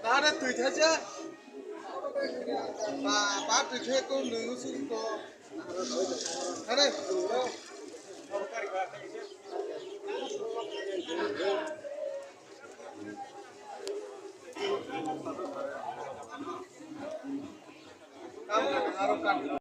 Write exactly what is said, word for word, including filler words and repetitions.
Nare twi thaisa. Ba, ba twi thai ko nung sung ko. Nare. Kam aro kam.